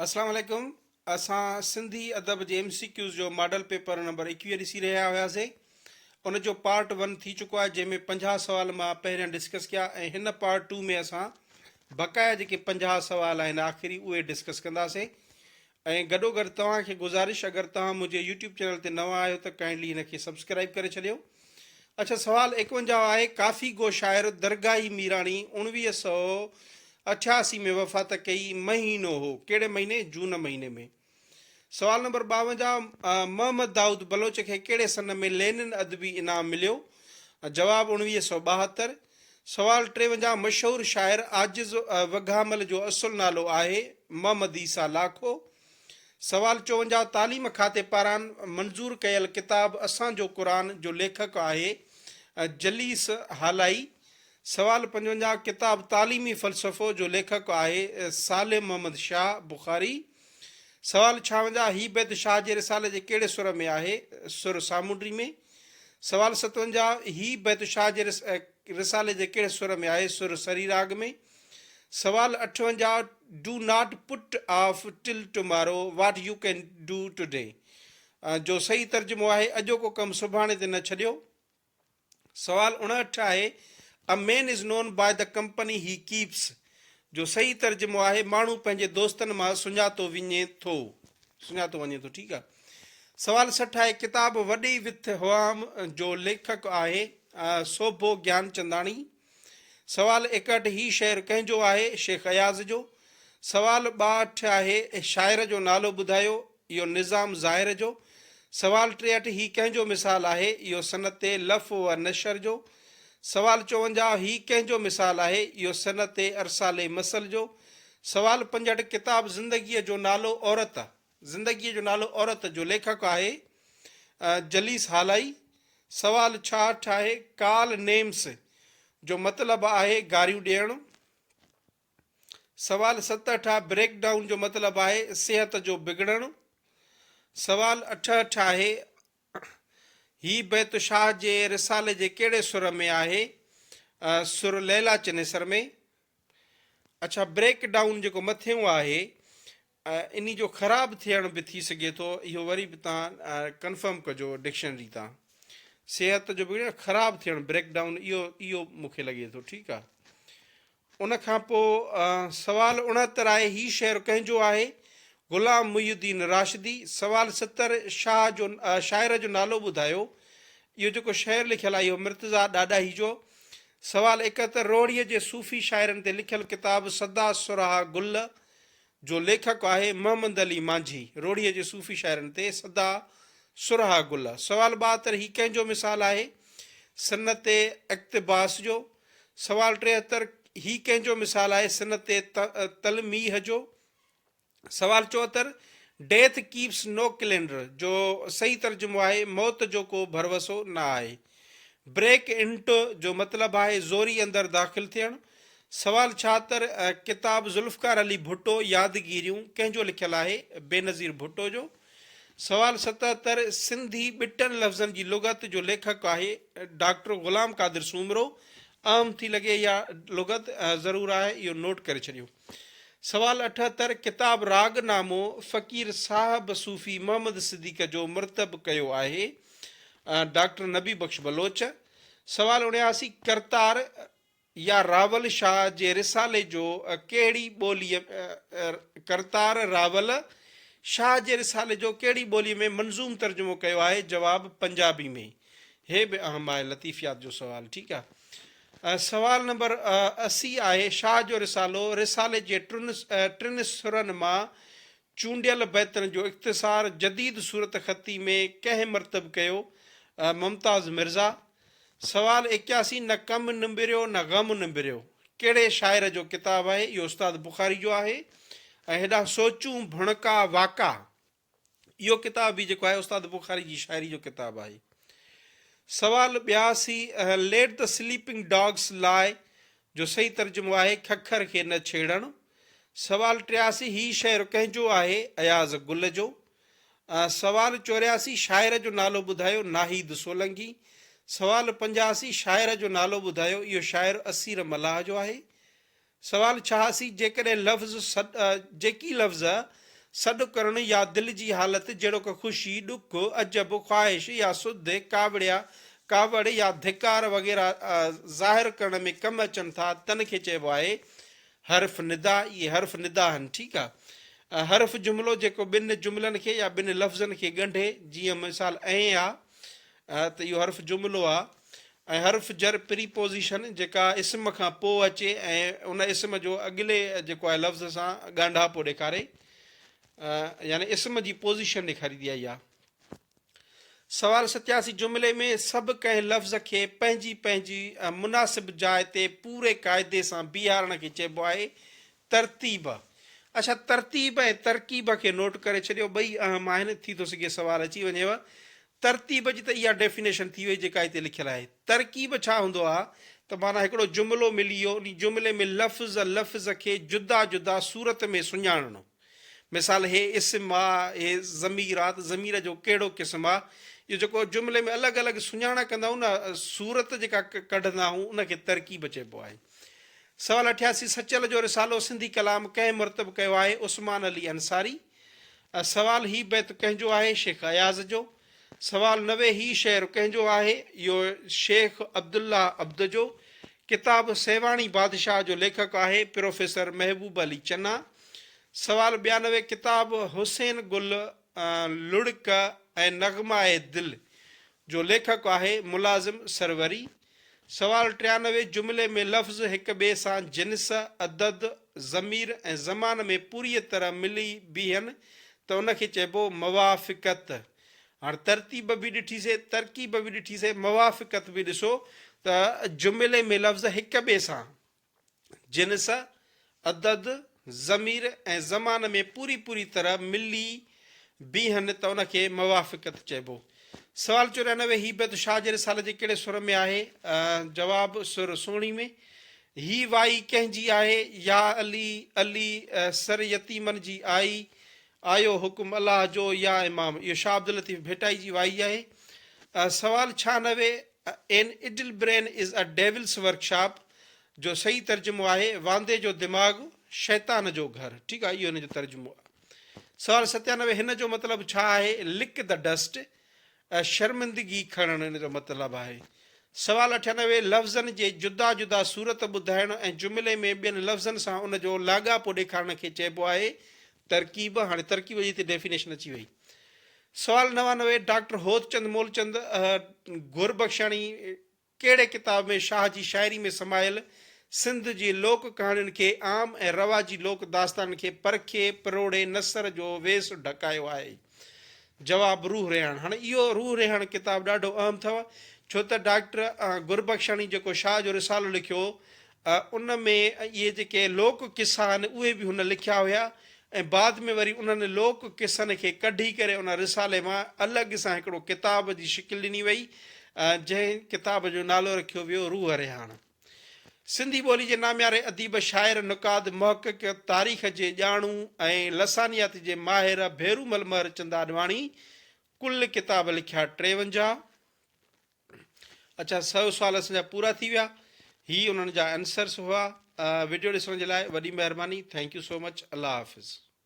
اسلام عليڪم اسان سنڌي ادب جي ايم سي ڪيوز جو ماڊل پيپر نمبر 21 ڏسي رهيا هياسي ان جو پارٽ 1 ٿي چڪو آهي جنهن ۾ 50 سوال مان پهريان ڊسڪس ڪيا ۽ هن پارٽ 2 ۾ اسان بقايا جيڪي 50 سوال آهن آخري اهي ڊسڪس ڪنداسي ۽ گڏو گڏ توهان کي گذارش اگر توهان منهنجي يوٽيوب چينل تي نوان آهيو ته ڪائنڊلي هن کي سبسڪرائب ڪري ڇڏيو اڇا سوال 51 آهي، ڪافي گو شاعر درگاهي ميراڻي 1988 ۾ وفات ڪئي، مهينو هو، ڪهڙي مهيني؟ جون مهيني ۾. سوال نمبر 52 محمد دائود بلوچ کي ڪهڙي سن ۾ لينن ادبي انعام مليو؟ جواب 1972. سوال 53 مشهور شاعر عاجز وگهامل جو اصل نالو آهي محمد عيسيٰ لاکو. سوال 54 تعليم کاتي پاران منظور ڪيل ڪتاب اسان جو قرآن جو ليکڪ آهي جليس هالائي. سوال 55 ڪتاب تعليمي فلسفو جو ليکڪ آهي صالح محمد شاهه بخاري. سوال 56 هي بيت شاهه جي رسالي جي ڪهڙي سر ۾ آهي؟ سر سامونڊي ۾. سوال 57 هي بيت شاهه جي رسالي جي ڪهڙي سر ۾ آهي؟ سر سريراڳ ۾. سوال 58 do not put off till tomorrow what you can do today جو صحيح ترجمو آهي اڄوڪو ڪم سڀاڻي تي نه ڇڏيو. سوال 59 آهي a man is known by the company he keeps جو صحيح ترجمو آهي ماڻهو پنهنجي دوستن مان سڃاتو وڃي ٿو سڃاتو وڃي ٿو ٺيڪ آهي. سوال 60 آهي ڪتاب وڏي وٿ هئام جو ليکڪ آهي سوڀو گيانچنداڻي. سوال 61 هي شعر ڪنهن جو آهي؟ شيخ اياز جو. سوال 62 آهي شاعر جو نالو ٻڌايو؟ اهو نظام ظاهر جو. سوال 63 هي ڪنهن جو مثال آهي؟ اهو صنعت لف و نشر جو. سوال 54 هي ڪنهن جو مثال آهي؟ اهو صنعت ارسال مثل جو. سوال 65 ڪتاب زندگيء جو نالو عورت زندگيء جو نالو عورت جو ليکڪ آهي جليس هالائي. سوال 66 آهي ڪال نيمس جو مطلب آهي گاريون ڏيڻ. سوال 67 آهي بريڪ ڊائون جو مطلب آهي صحت جو بگڙڻ. سوال 68 آهي هي بيت شاهه جي رسالي جي ڪهڙي سر ۾ آهي؟ سر ليلا چنيسر ۾. اڇا بريڪ ڊائون جيڪو مٿيون آهي انهي جو خراب ٿيڻ به ٿي سگهي ٿو اهو وري به توهان ڪنفرم ڪجو ڊڪشنري تان صحت جو بگڙڻ خراب ٿيڻ بريڪ ڊائون اهو اهو مون کي لڳي ٿو ٺيڪ آ ان کان پوء سوال 69 آهي هي شعر ڪنهن جو آهي غلام محي الدين راشدي سوال 70 شاهه جو شاعر جو نالو ٻڌايو اهو جيڪو شعر لکيل آهي اهو مرتضيٰ ڏاڏاهي جو سوال 71 روهڙي جي صوفي شاعرن تي لکيل ڪتاب سدا سرها گل جو ليکڪ آهي محمد علي مانجهي، روهڙيء جي صوفي شاعرن تي سدا سرها گل. سوال 72 هي ڪنهن جو مثال آهي؟ صنعت اقتباس جو. سوال 73 هي ڪنهن جو مثال آهي؟ صنعت تلميح جو. سوال 74 ڊيٿ ڪيپس نو ڪلينڊر جو صحيح ترجمو آهي موت جو ڪو ڀروسو نه آهي. بريڪ انٽو جو مطلب آهي زوري اندر داخل ٿيڻ. سوال 76، ڪتاب ذوالفقار علي ڀٽو، يادگيريون، ڪنهن جو لکيل آهي؟ بينظير ڀٽو جو. سوال 77، سنڌي ٻٽن لفظن جي لغت جو ليکڪ آهي ڊاڪٽر غلام قادر سومرو. اهم ٿي لڳي اها لغت، ضرور آهي اهو نوٽ ڪري ڇڏيو. سوال 78، ڪتاب راڳ نامو فقير صاحب صوفي محمد صديق جو مرتب ڪيو آهي ڊاڪٽر نبي بخش بلوچ. سوال 79، ڪرتار يا راول شاهه جي رسالي جو ڪهڙي ٻوليء ڪرتار راول شاهه جي رسالي جو ڪهڙي ٻوليء ۾ منظوم ترجمو ڪيو آهي؟ جواب، پنجابي ۾. هي به اهم آهي لطيفيات جو سوال ٺيڪ آهي. سوال نمبر 80 آهي شاهه جو رسالو رسالي جي ٽن ٽن سرن مان چونڊيل بيتن جو اختصار جديد صورتخطي ۾ ڪنهن مرتب ڪيو؟ ممتاز مرزا. سوال 81 نه ڪم نبريو نه غم نبريو ڪهڙي شاعر جو ڪتاب آهي؟ اهو استاد بخاري جو آهي ۽ هيڏانهن سوچون ڀڻڪا واڪا اهو ڪتاب به جيڪو آهي استاد بخاري جي شاعري جو ڪتاب آهي. سوال 82 ليٽ the sleeping dogs لاء جو صحيح ترجمو آهي ککر کي نه ڇيڙڻ. سوال 83 هي شعر ڪنهن جو آهي؟ اياز گل جو. سوال 84 شاعر جو نالو ٻڌايو؟ ناهيد سولنگي. سوال 85 شاعر جو نالو ٻڌايو؟ اهو شاعر اسير ملاح جو آهي. سوال 86 جيڪڏهن لفظ جيڪي لفظ سڏ ڪرڻ يا دل جي حالت جهڙوڪ خوشي، ڏک، عجب، خواهش يا سڌ، ڪاوڙيا، ڪاوڙ يا ڌڪار وغيره ظاهر ڪرڻ ۾ ڪم اچن ٿا تن کي چئبو آهي حرف ندا. اهي حرف ندا آهن ٺيڪ آ. حرف جملو جيڪو ٻن جملن کي يا ٻن لفظن کي ڳنڍي جيئن مثال ائين آ ته اهو حرف جملو آ ۽ حرف جر پريپوزيشن جيڪا اسم کان پوء اچي ۽ ان اسم جو اڳلي جيڪو آهي لفظ سان ڳانڍاپو ڏيکاري يعني اسم جي پوزيشن ڏيکاريندي آهي اها. سوال 87 جملي ۾ سڀ ڪنهن لفظ کي پنهنجي پنهنجي مناسب جاء تي پوري قاعدي سان بيهارڻ کي چئبو آهي ترتيب. اڇا ترتيب ۽ ترڪيب کي نوٽ ڪري ڇڏيو ٻئي اهم آهن ٿي ٿو سگهي سوال اچي وڃيو. ترتيب جي ته اها ڊيفينيشن ٿي وئي جيڪا هتي لکيل آهي. ترڪيب ڇا هوندو آهي ته معنيٰ هڪڙو جملو ملي ويو انهي جملي ۾ لفظ لفظ کي جدا جدا صورت ۾ سڃاڻڻو. مثال هي اسم آ هي ضمير آ ته ضمير جو ڪهڙو قسم آ اهو جيڪو جملي ۾ الڳ الڳ سڃاڻ ڪندا آهيون نه صورت جيڪا ڪڍندا آهيون ان کي ترڪيب چئبو آهي. سوال 88 سچل جو رسالو سنڌي ڪلام ڪنهن مرتب ڪيو آهي؟ عثمان علي انصاري. سوال هي بيت ڪنهن جو آهي؟ شيخ اياز جو. سوال 90 هي شعر ڪنهن جو آهي؟ اهو شيخ عبدالله عبد جو. ڪتاب سيوهاڻي بادشاهه جو ليکڪ آهي پروفيسر محبوب علي چنا. سوال 92 ڪتاب حسين گل لڙڪ ۽ نغمه دل جو ليکڪ آهي ملازم سروري. سوال 93 جملي ۾ لفظ هڪ ٻئي سان جنس، عدد، ضمير ۽ زمان ۾ پوريء طرح ملي بيهن ته ان کي چئبو موافقت. هاڻ ترتيب به ڏٺي سي، ترڪيب به ڏٺي سي، موافقت به ڏسو ته جملي ۾ لفظ هڪ ٻئي سان جنس، عدد، ضمير ۽ زمان ۾ پوري پوري طرح ملي بيهن ته ان کي موافقت چئبو. سوال 94 هي بيت شاهه جي رسالي جي ڪهڙي سر ۾ آهي؟ جواب، سر سهڻي ۾. هي وائي ڪنهن جي آهي؟ يا علي علي سر يتيمن جي آئي، آيو حڪم الله جو يا امام. اهو شاهه عبداللطيف ڀٽائي جي وائي آهي. سوال 96 An idle brain is a devil's workshop جو صحيح ترجمو آهي واندي جو دماغ شيطان جو گهر. ٺيڪ آهي اهو هن جو ترجمو آهي. سوال 97 هن جو مطلب ڇا آهي؟ Lick the dust شرمندگي کڻڻ ان جو مطلب آهي. سوال 98 لفظن جي جدا جدا صورت ٻڌائڻ ۽ جملي ۾ ٻين لفظن سان ان جو لاڳاپو ڏيکارڻ کي چئبو آهي ترڪيب. هاڻي ترڪيب جي هتي ڊيفينيشن اچي وئي. سوال 99 ڊاڪٽر هوتچند مولچند گربخشاڻي ڪهڙي ڪتاب ۾ شاهه جي شاعري ۾ سمايل سنڌ جي لوڪ ڪهاڻين کي عام ۽ رواجي لوڪ داستانن کي پرکي پروڙي نثر جو ويس ڍڪايو آهي؟ جواب، روح رهاڻ. هاڻي اهو روح رهاڻ ڪتاب ڏاڍو اهم اٿو ڇو ته ڊاڪٽر گربخشاڻي جيڪو شاهه جو رسالو لکيو ان ۾ اهي جيڪي لوڪ قصا آهن اهي به هن لکيا هيا ۽ بعد ۾ وري انهن لوڪ قصن کي ڪڍي ڪري ان رسالي مان الڳ سان هڪڙو ڪتاب جي شڪل ڏني وئي جنهن ڪتاب جو نالو رکيو ويو روح رهاڻ. سنڌي ٻولي جي نامياري اديب، شاعر، نقاد، محقق، تاريخ جي ڄاڻو ۽ لسانيات جي ماهر ڀيرومل مهر چند آڏواڻي ڪل ڪتاب لکيا 53. اڇا سو سوال اسان جا پورا ٿي ويا هي انهن جا انسرس هئا وڊيو ڏسڻ جي لاء وڏي مهرباني thank you so much Allah Hafiz.